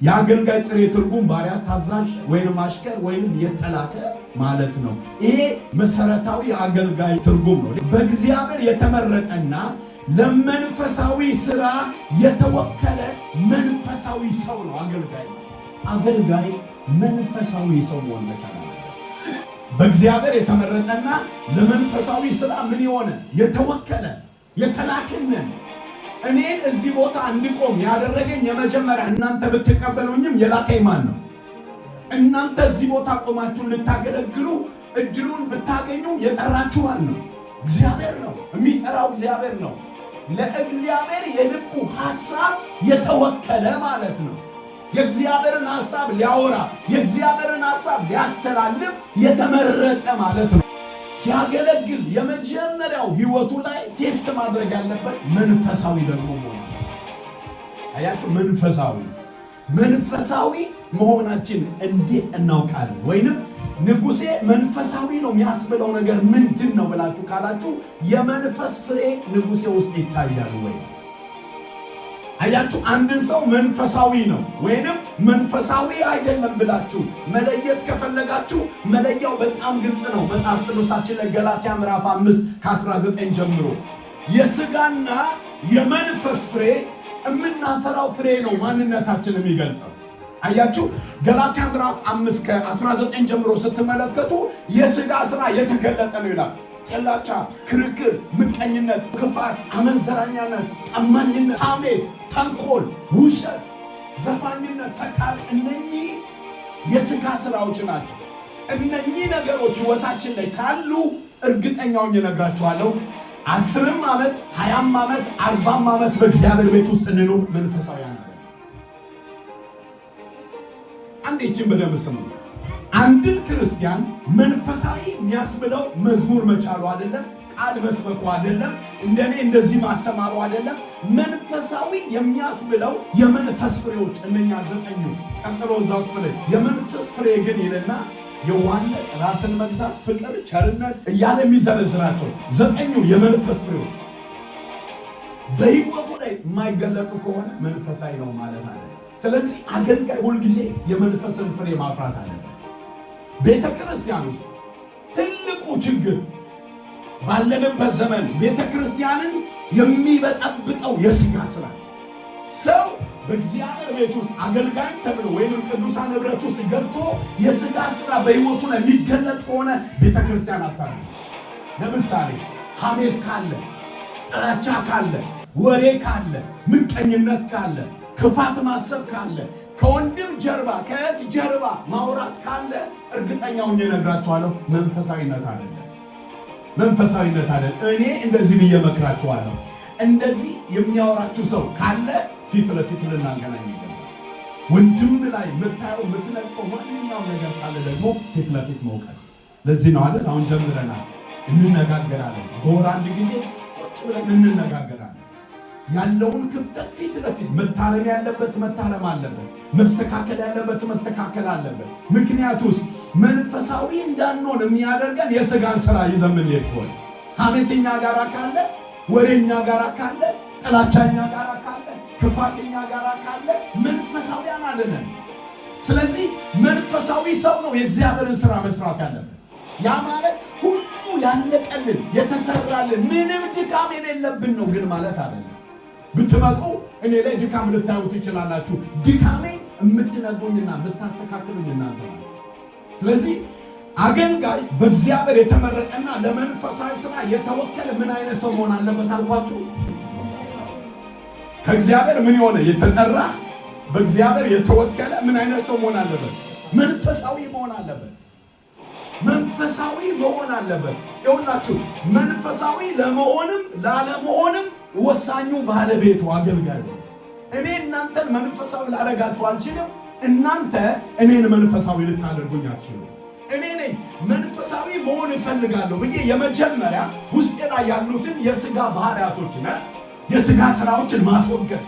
የአገልጋይ ጥሬ ትርጉም ባሪያ፣ ታዛዥ ወይንም አሽከር ወይንም የተላከ ማለት ነው። ይሄ መሰረታዊ የአገልጋይ ትርጉም ነው። በእግዚአብሔር የተመረጠና ለመንፈሳዊ ስራ የተወከለ መንፈሳዊ ሰው ነው አገልጋይ። አገልጋይ መንፈሳዊ ሰው መሆን መቻል አለበት። በእግዚአብሔር የተመረጠና ለመንፈሳዊ ስራ ምን የሆነ የተወከለ የተላክነን። እኔን እዚህ ቦታ እንድቆም ያደረገኝ የመጀመሪያ እናንተ ብትቀበሉኝም የላከኝ ማን ነው? እናንተ እዚህ ቦታ ቆማችሁ እንድታገለግሉ እድሉን ብታገኙ የጠራችሁ ማን ነው? እግዚአብሔር ነው። የሚጠራው እግዚአብሔር ነው። ለእግዚአብሔር የልቡ ሐሳብ የተወከለ ማለት ነው። የእግዚአብሔርን ሐሳብ ሊያወራ፣ የእግዚአብሔርን ሐሳብ ሊያስተላልፍ የተመረጠ ማለት ነው። ሲያገለግል የመጀመሪያው ህይወቱ ላይ test ማድረግ ያለበት መንፈሳዊ ደግሞ መሆን። አያችሁ፣ መንፈሳዊ መሆናችን እንዴት እናውቃለን? ወይንም ንጉሴ መንፈሳዊ ነው የሚያስብለው ነገር ምንድን ነው ብላችሁ ካላችሁ፣ የመንፈስ ፍሬ ንጉሴ ውስጥ ይታያል ወይ? አያችሁ፣ አንድን ሰው መንፈሳዊ ነው ወይንም መንፈሳዊ አይደለም ብላችሁ መለየት ከፈለጋችሁ መለያው በጣም ግልጽ ነው። መጽሐፍ ቅዱሳችን ላይ ገላትያ ምዕራፍ 5 ከ19 ጀምሮ የስጋና የመንፈስ ፍሬ፣ የምናፈራው ፍሬ ነው ማንነታችን የሚገልጸው። አያችሁ፣ ገላትያ ምዕራፍ 5 ከ19 ጀምሮ ስትመለከቱ የስጋ ስራ የተገለጠ ነው ይላል። ጥላቻ፣ ክርክር፣ ምቀኝነት፣ ክፋት፣ አመንዘራኛነት፣ ጠማኝነት፣ ሐሜት፣ ተንኮል፣ ውሸት፣ ዘፋኝነት፣ ሰካር፣ እነኚህ የስጋ ስራዎች ናቸው። እነኚህ ነገሮች ህይወታችን ላይ ካሉ እርግጠኛውን እነግራችኋለሁ፣ 10ም ዓመት፣ 20ም ዓመት፣ 40ም ዓመት በእግዚአብሔር ቤት ውስጥ እንኑር መንፈሳዊ ነገር። አንድ ይችን በደንብ ስሙ። አንድን ክርስቲያን መንፈሳዊ የሚያስብለው መዝሙር መቻሉ አይደለም፣ ቃል መስበኩ አይደለም፣ እንደኔ እንደዚህ ማስተማሩ አይደለም። መንፈሳዊ የሚያስብለው የመንፈስ ፍሬዎች እነኛ ዘጠኙ። ቀጥሎ እዛው ክፍል የመንፈስ ፍሬ ግን ይልና የዋህነት፣ ራስን መግዛት፣ ፍቅር፣ ቸርነት እያለ የሚዘረዝራቸው ዘጠኙ የመንፈስ ፍሬዎች በህይወቱ ላይ የማይገለጡ ከሆነ መንፈሳዊ ነው ማለት አይደለም። ስለዚህ አገልጋይ ሁልጊዜ የመንፈስን ፍሬ ማፍራት አለበት። ቤተ ክርስቲያን ውስጥ ትልቁ ችግር ባለንበት ዘመን ቤተ ክርስቲያንን የሚበጠብጠው የስጋ ስራ። ሰው በእግዚአብሔር ቤት ውስጥ አገልጋይ ተብሎ ወይንም ቅዱሳን ህብረት ውስጥ ገብቶ የስጋ ስራ በህይወቱ ላይ የሚገለጥ ከሆነ ቤተ ክርስቲያን አታድግም። ለምሳሌ ሐሜት ካለ፣ ጥላቻ ካለ፣ ወሬ ካለ፣ ምቀኝነት ካለ፣ ክፋት ማሰብ ካለ፣ ከወንድም ጀርባ ከእህት ጀርባ ማውራት ካለ እርግጠኛውን እነግራችኋለሁ መንፈሳዊነት አይደለም። መንፈሳዊነት አይደለም። እኔ እንደዚህ ብዬ መክራችኋለሁ። እንደዚህ የሚያወራችሁ ሰው ካለ ፊት ለፊት ልናገናኝ ይገባል። ወንድም ላይ የምታየው የምትነቅፈው ማንኛውም ነገር ካለ ደግሞ ፊት ለፊት መውቀስ። ለዚህ ነው አይደል? አሁን ጀምረናል፣ እንነጋገራለን። በወር አንድ ጊዜ ቁጭ ብለን እንነጋገራለን። ያለውን ክፍተት ፊት ለፊት መታረም ያለበት መታረም አለበት። መስተካከል ያለበት መስተካከል አለበት። ምክንያቱስ መንፈሳዊ እንዳንሆን የሚያደርገን የስጋን ስራ ይዘን የምንሄድ ከሆነ፣ ሐሜተኛ ጋር ካለ፣ ወሬኛ ጋር ካለ፣ ጥላቻኛ ጋር ካለ፣ ክፋተኛ ጋር ካለ መንፈሳዊያን አይደለም። ስለዚህ መንፈሳዊ ሰው ነው የእግዚአብሔርን ስራ መስራት ያለበት። ያ ማለት ሁሉ ያለቀልን፣ የተሰራልን፣ ምንም ድካም የሌለብን ነው ግን ማለት አይደለም። ብትመጡ እኔ ላይ ድካም ልታዩ ትችላላችሁ። ድካሜ የምትነግሩኝና የምታስተካክሉኝ እናንተ ናችሁ። ስለዚህ አገልጋይ በእግዚአብሔር የተመረጠና ለመንፈሳዊ ስራ የተወከለ ምን አይነት ሰው መሆን አለበት አልኳችሁ? ከእግዚአብሔር ምን የሆነ፣ የተጠራ፣ በእግዚአብሔር የተወከለ ምን አይነት ሰው መሆን አለበት? መንፈሳዊ መሆን አለበት። መንፈሳዊ መሆን አለበት። ይኸውላችሁ፣ መንፈሳዊ ለመሆንም ላለመሆንም ወሳኙ ባለቤቱ አገልጋዩ ነው። እኔ እናንተን መንፈሳዊ ላደርጋችሁ አልችልም። እናንተ እኔን መንፈሳዊ ልታደርጉኝ አትችሉም። እኔ ነኝ መንፈሳዊ መሆን እፈልጋለሁ ብዬ የመጀመሪያ ውስጤ ላይ ያሉትን የስጋ ባህሪያቶችን፣ የስጋ ስራዎችን ማስወገድ፣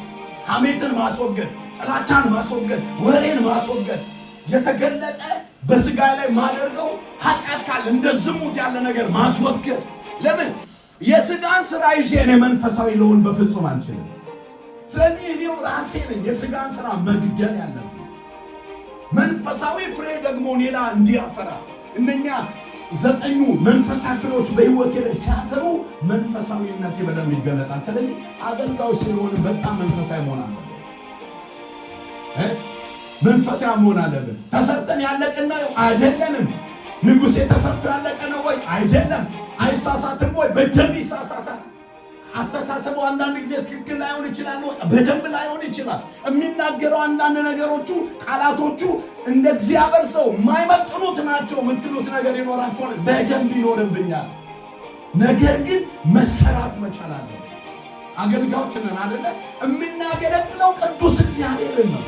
ሐሜትን ማስወገድ፣ ጥላቻን ማስወገድ፣ ወሬን ማስወገድ፣ የተገለጠ በስጋ ላይ ማደርገው ኃጢአት ካለ እንደ ዝሙት ያለ ነገር ማስወገድ። ለምን የስጋን ስራ ይዤ እኔ መንፈሳዊ ልሆን በፍጹም አልችልም። ስለዚህ እኔው ራሴ ነኝ የስጋን ስራ መግደል ያለብኝ። መንፈሳዊ ፍሬ ደግሞ ሌላ እንዲያፈራ፣ እነኛ 9ኙ መንፈሳዊ ፍሬዎች በህይወቴ ላይ ሲያፈሩ መንፈሳዊነቴ በደንብ ይገለጣል። ስለዚህ አገልጋዮች ስለሆነ በጣም መንፈሳዊ መሆን አለብን። መንፈሳዊ መሆን አለብን። ተሰርተን ያለቅን አይደለንም። ንጉሴ ተሰርቶ ያለቀ ነው ወይ? አይደለም። አይሳሳትም ወይ? በደንብ ይሳሳታል። አስተሳሰቡ አንዳንድ ጊዜ ትክክል ላይሆን ይችላል፣ በደንብ ላይሆን ይችላል። የሚናገረው አንዳንድ ነገሮቹ፣ ቃላቶቹ እንደ እግዚአብሔር ሰው የማይመጥኑት ናቸው የምትሉት ነገር ይኖራቸዋል። በደንብ ይኖርብኛል። ነገር ግን መሰራት መቻል አለብን። አገልጋዮች ነን አይደለ? የምናገለግለው ቅዱስ እግዚአብሔርን ነው።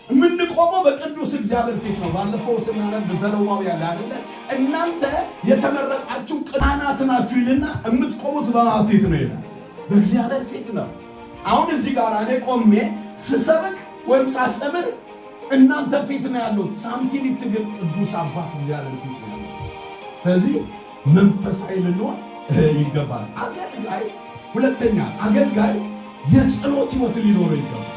የምንቆመው በቅዱስ እግዚአብሔር ፊት ነው። ባለፈው ስናነብ ዘሌዋውያን አይደለ? እናንተ የተመረጣችሁ ካህናት ናችሁ ይልና የምትቆሙት በማን ፊት ነው ይላል? በእግዚአብሔር ፊት ነው። አሁን እዚህ ጋር እኔ ቆሜ ስሰብክ ወይም ሳስተምር እናንተ ፊት ነው ያሉት። ሳምቲሊት ግን ቅዱስ አባት እግዚአብሔር ፊት ነው ያሉት። ስለዚህ መንፈሳዊ ልንሆን ይገባል። አገልጋይ፣ ሁለተኛ አገልጋይ የጸሎት ህይወት ሊኖረው ይገባል።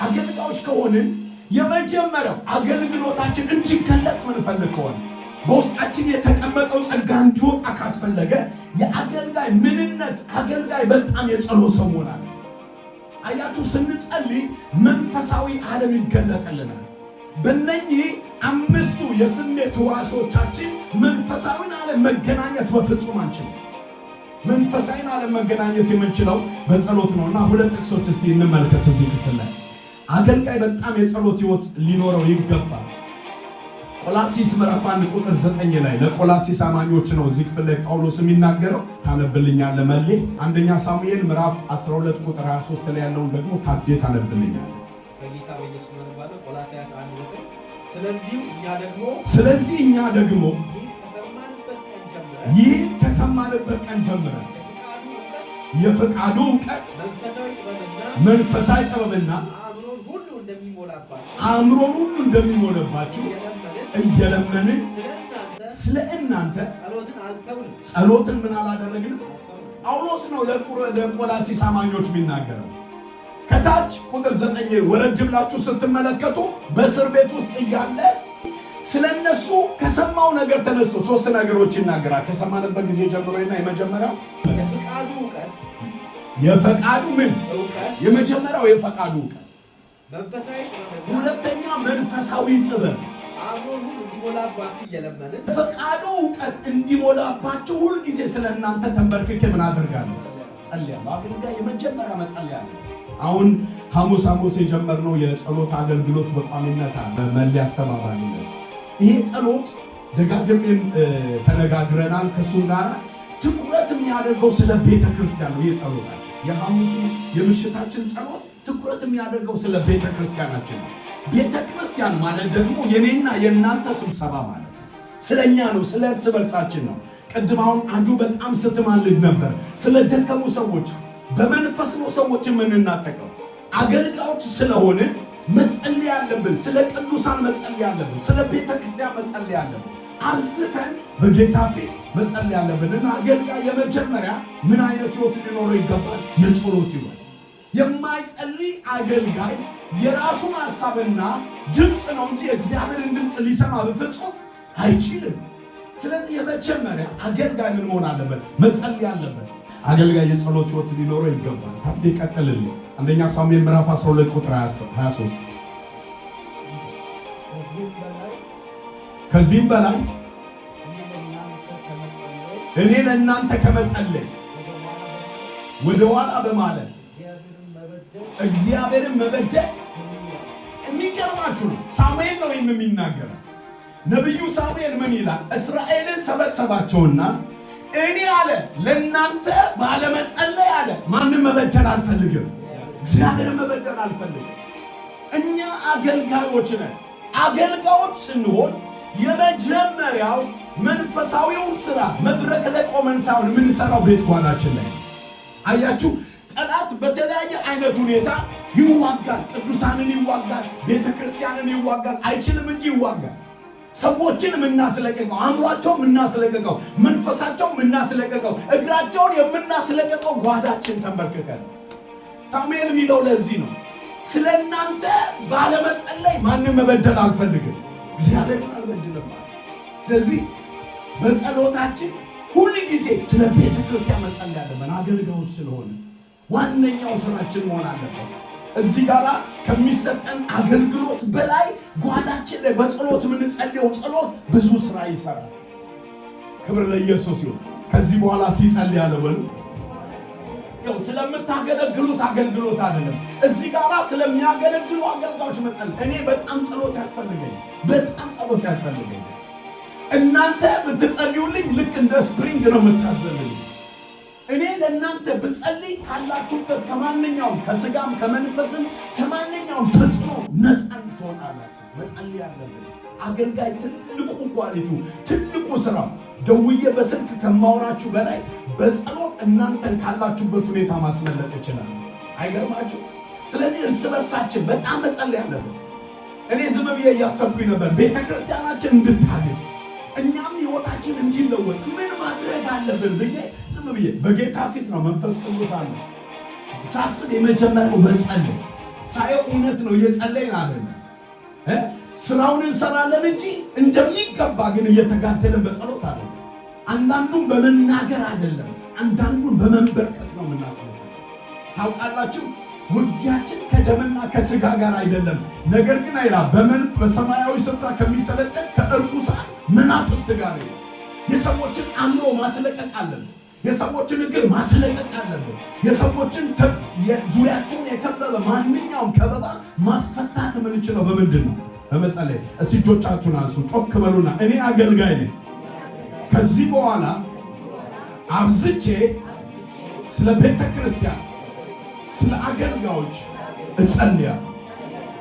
አገልጋዮች ከሆንን የመጀመሪያው አገልግሎታችን እንዲገለጥ ምንፈልግ ከሆነ፣ በውስጣችን የተቀመጠው ጸጋ እንዲወጣ ካስፈለገ፣ የአገልጋይ ምንነት አገልጋይ በጣም የጸሎት ሰው መሆን አለበት። አያችሁ፣ ስንጸልይ መንፈሳዊ ዓለም ይገለጥልናል። በእነኚህ አምስቱ የስሜት ሕዋሶቻችን መንፈሳዊን ዓለም መገናኘት በፍጹም አንችልም። መንፈሳዊን ዓለም መገናኘት የምንችለው በጸሎት ነውና ሁለት ጥቅሶች እስቲ እንመልከት እዚህ ክፍል ላይ። አገልጋይ በጣም የጸሎት ህይወት ሊኖረው ይገባል። ቆላሲስ ምዕራፍ 1 ቁጥር 9 ላይ፣ ለቆላሲስ አማኞች ነው እዚህ ክፍል ላይ ጳውሎስ የሚናገረው። ታነብልኛለህ መሌ። አንደኛ ሳሙኤል ምዕራፍ 12 ቁጥር 23 ላይ ያለውን ደግሞ ታዴ ታነብልኛለህ። በጌታ በኢየሱስ አነባለሁ። ቆላስይስ 1:9። ስለዚህ እኛ ደግሞ ስለዚህ እኛ ደግሞ ይህን ከሰማንበት ቀን ጀምረን ይህን ከሰማንበት ቀን ጀምረን የፍቃዱ እውቀት የፈቃዱ እውቀት መንፈሳዊ ጥበብና መንፈሳዊ ጥበብና አእምሮን ሁሉ እንደሚሞላባችሁ አእምሮን ሁሉ እንደሚሞላባችሁ እየለመንን እየለመንን ስለ እናንተ ስለ እናንተ ጸሎትን አልተውንም። ጸሎትን ምን አላደረግንም? አልተውንም። ጳውሎስ ነው ለቆላሲስ አማኞች የሚናገረው። ከታች ቁጥር 9 ወረድ ብላችሁ ስትመለከቱ በእስር ቤት ውስጥ እያለ ስለነሱ ከሰማው ነገር ተነስቶ ሶስት ነገሮች ይናገራል። ከሰማንበት ጊዜ ጀምሮና የመጀመሪያው የፍቃዱ እውቀት የፈቃዱ ምን? እውቀት የመጀመሪያው የፈቃዱ እውቀት፣ መንፈሳዊ ጥበብና ሁለተኛ መንፈሳዊ ጥበብ አእምሮን ሁሉ እንዲሞላባችሁ እየለመንን የፈቃዱ እውቀት እንዲሞላባችሁ ሁልጊዜ ስለ እናንተ ተንበርክኬ ምን አደርጋለሁ? ጸልያለሁ። አገልጋይ የመጀመሪያ መጸለይ አለ። አሁን ሐሙስ ሐሙስ የጀመርነው የጸሎት አገልግሎት በቋሚነት አለ፣ በመለያ አስተባባሪነት። ይሄ ጸሎት ደጋግሜም ተነጋግረናል ከእሱ ጋር፣ ትኩረት የሚያደርገው ስለ ቤተ ክርስቲያን ነው። ይህ ጸሎታችን፣ የሐሙሱ የምሽታችን ጸሎት ትኩረት የሚያደርገው ስለ ቤተ ክርስቲያናችን ነው። ቤተ ክርስቲያን ማለት ደግሞ የኔና የእናንተ ስብሰባ ማለት ነው። ስለኛ ነው፣ ስለ እርስ በርሳችን ነው። ቅድም አሁን አንዱ በጣም ስትማልድ ነበር ስለ ደከሙ ሰዎች። በመንፈስ ነው ሰዎች የምንናጠቀው። አገልጋዮች ስለሆንን መጸለይ አለብን። ስለ ቅዱሳን መጸለይ አለብን። ስለ ቤተ ክርስቲያን መጸለይ አለብን። አብዝተን በጌታ ፊት መጸለይ አለብን። እና አገልጋይ የመጀመሪያ ምን አይነት ህይወት ሊኖረው ይገባል? የጸሎት ህይወት። የማይጸልይ አገልጋይ የራሱን ሐሳብና ድምፅ ነው እንጂ የእግዚአብሔርን ድምፅ ሊሰማ በፍጹም አይችልም። ስለዚህ የመጀመሪያ አገልጋይ ምን መሆን አለበት? መጸለይ አለበት። አገልጋይ የጸሎት ህይወት ሊኖረው ይገባል። ታዴ ቀጥልልኝ። አንደኛ ሳሙኤል ምዕራፍ 12 ቁጥር 23። ከዚህም በላይ ከዚህም በላይ እኔ ለእናንተ ከመጸለይ እኔ ለእናንተ ከመጸለይ ወደ ኋላ ወደ ኋላ በማለት እግዚአብሔርን መበደል እግዚአብሔርን መበደል ከእኔ ይራቅ። የሚገርማችሁ ነው። ሳሙኤል ነው ይህን የሚናገረው። ነቢዩ ሳሙኤል ምን ይላል? እስራኤልን ሰበሰባቸውና እኔ አለ ለእናንተ ባለመጸለይ አለ ማንም መበደል አልፈልግም፣ እግዚአብሔርን መበደል አልፈልግም። እኛ አገልጋዮች ነን። አገልጋዮች ስንሆን የመጀመሪያው መንፈሳዊውን ስራ መድረክ ላይ ቆመን ሳይሆን የምንሰራው ቤት ጓዳችን ላይ ነው። አያችሁ፣ ጠላት በተለያየ አይነት ሁኔታ ይዋጋል። ቅዱሳንን ይዋጋል፣ ቤተ ክርስቲያንን ይዋጋል። አይችልም እንጂ ይዋጋል። ሰዎችን የምናስለቅቀው፣ አእምሯቸውን የምናስለቅቀው፣ መንፈሳቸውን የምናስለቅቀው፣ እግራቸውን የምናስለቅቀው ጓዳችን ተንበርክከን። ሳሙኤል የሚለው ለዚህ ነው። ስለ እናንተ ባለመጸለይ ማንም መበደል አልፈልግም፣ እግዚአብሔርን አልበድልም አለ። ስለዚህ በጸሎታችን ሁል ጊዜ ስለ ቤተ ክርስቲያን መጸለይ አለብን። አገልጋዮች ስለሆነ ዋነኛው ስራችን መሆን አለበት። እዚህ ጋር ከሚሰጠን አገልግሎት በላይ ጓዳችን ላይ በጸሎት የምንጸልየው ጸሎት ብዙ ስራ ይሰራል። ክብር ለኢየሱስ ይሁን። ከዚህ በኋላ ሲጸልይ ያለው በሉ ያው ስለምታገለግሉት አገልግሎት አይደለም፣ እዚህ ጋር ስለሚያገለግሉ አገልጋዮች መጸለይ። እኔ በጣም ጸሎት ያስፈልገኛል፣ በጣም ጸሎት ያስፈልገኛል። እናንተ ብትጸልዩልኝ ልክ እንደ spring ነው የምታዘልኝ። እኔ ለእናንተ ብጸልይ ካላችሁበት ከማንኛውም ከስጋም ከመንፈስም ከማንኛውም ተጽዕኖ ነፃ ትወጣላችሁ። መጸለይ አለብን። አገልጋይ ትልቁ quality ው ትልቁ ስራው ደውዬ በስልክ ከማወራችሁ በላይ በጸሎት እናንተን ካላችሁበት ሁኔታ ማስመለጥ ይችላል። አይገርማችሁ? ስለዚህ እርስ በርሳችን በጣም መጸለይ አለብን። እኔ ዝም ብዬ እያሰብኩኝ ነበር፣ ቤተ ክርስቲያናችን እንድታድግ እኛም ህይወታችን እንዲለወጥ ምን ማድረግ አለብን ብዬ ዝም ብዬ በጌታ ፊት ነው፣ መንፈስ ቅዱስ አለ ሳስብ የመጀመሪያው መጸለይ ሳየው እውነት ነው፣ እየጸለይን አይደለም እ ስራውን እንሰራለን እንጂ እንደሚገባ ግን እየተጋደልን በጸሎት አይደለም። አንዳንዱን በመናገር አይደለም፣ አንዳንዱን በመንበርከክ ነው የምናስበው። ታውቃላችሁ ውጊያችን ከደምና ከስጋ ጋር አይደለም፣ ነገር ግን አይላ በመንፈስ በሰማያዊ ስፍራ ከሚሰለጥን ከእርኩሳን መናፍስት ጋር ነው። የሰዎችን አእምሮ ማስለቀቅ አለብን። የሰዎችን እግር ማስለቀቅ አለብን። የሰዎችን ዙሪያቸውን የከበበ ማንኛውም ከበባ ማስፈታት የምንችለው በምንድን ነው? በመጸለይ። እስቲ እጆቻችሁን አንሱ፣ ጮክ በሉና እኔ አገልጋይ ነኝ፣ ከዚህ በኋላ አብዝቼ ስለ ቤተ ክርስቲያን ስለ አገልጋዮች እጸልያለሁ።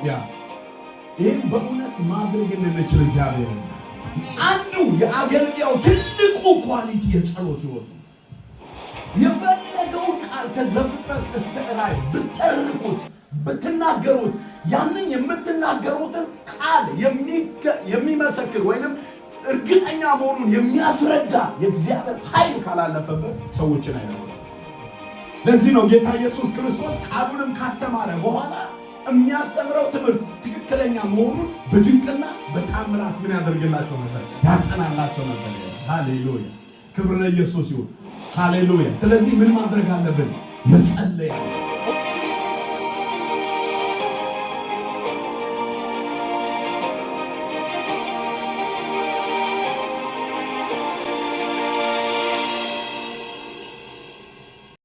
ያ ይህን በእውነት ማድረግ እንድንችል እግዚአብሔር አንዱ የአገልጋዩ ትልቁ quality የጸሎት ህይወቱ። የፈለገውን ቃል ከዘፍጥረት እስከ ራእይ ብትተርኩት ብትናገሩት ያንን የምትናገሩትን ቃል የሚመሰክር ወይንም እርግጠኛ መሆኑን የሚያስረዳ የእግዚአብሔር ኃይል ካላለፈበት ሰዎችን አይለውጥም። ለዚህ ነው ጌታ ኢየሱስ ክርስቶስ ቃሉንም ካስተማረ በኋላ የሚያስተምረው ትምህርት ትክክለኛ መሆኑን በድንቅና በታምራት ምን ያደርግላቸው ነበር? ያጸናላቸው ነበር። ሃሌሉያ! ክብር ለኢየሱስ ይሁን። ሃሌሉያ! ስለዚህ ምን ማድረግ አለብን? መጸለይ።